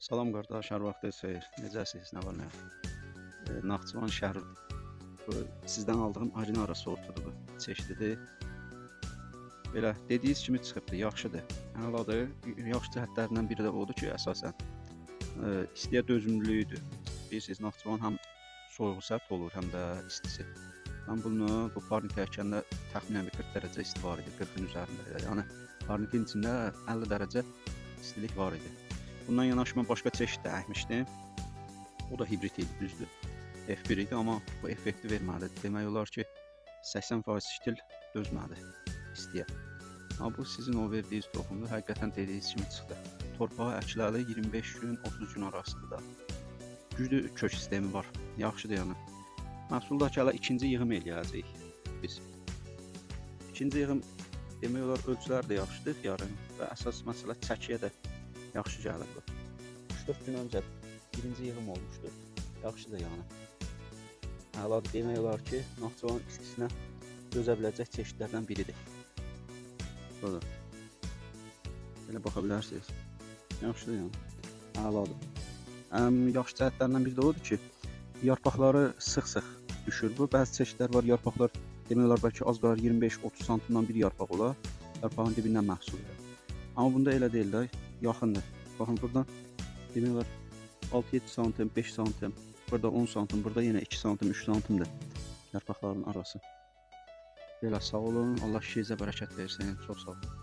Salam qardaş, hər vaxtınız xeyir. Necəsiniz, nə var nə yox? Naxçıvan şəhəri. Bu sizdən aldığım Arinara sortudur bu. Çeşididir. Belə dediyiniz kimi çıxıbdır, yaxşıdır. Əladır. Yaxşı cəhətlərindən biri də odur ki, əsasən istiyə dözümlülüyüdür. Bilirsiniz, Naxçıvan həm soyuğu sərt olur, həm də istisi. Mən bunu bu parnikə əkəndə təxminən bir 40 dərəcə isti var idi, 40-ın üzərində idi. Yəni parnikin içində 50 dərəcə istilik var idi. Bundan yanaşı mən başqa çeşid də əkmişdim. O da hibrid idi, düzdür. F1 idi, amma bu effekti vermədi. Demək olar ki, 80% şitil dözmədi istiyə. Amma bu sizin o verdiyiniz toxumdur. Həqiqətən dediyiniz kimi çıxdı. Torpağa əkiləli 25 gün, 30 gün arasıdır da. Güclü kök sistemi var. Yaxşıdır yəni. Məhsulda ki, hələ ikinci yığım eləyəcəyik biz. İkinci yığım demək olar ölçülər də yaxşıdır xiyarın və əsas məsələ çəkiyə də yaxşı gəlir bu. 3-4 gün öncə birinci yığım olmuşdu. Yaxşıdır yəni. Əladır, demək olar ki, Naxçıvan istisinə dözə biləcək çeşidlərdən biridir. Budur. Belə baxa bilərsiniz. Yaxşıdır yəni. Əladır. Yaxşı cəhətlərindən biri də odur ki, yarpaqları sıx-sıx düşür bu. Bəzi çeşidlər var, yarpaqlar demək olar bəlkə az qalar 25-30 santimdən bir yarpaq olar. Yarpağın dibindən məhsul verir. Amma bunda elə deyil də, yaxındır. Baxın buradan demək olar 6-7 santim, 5 santim, burada 10 santim, burada yenə 2 santim, 3 santimdir yarpaqların arası. Belə sağ olun, Allah işinizə bərəkət versin. Çox sağ olun.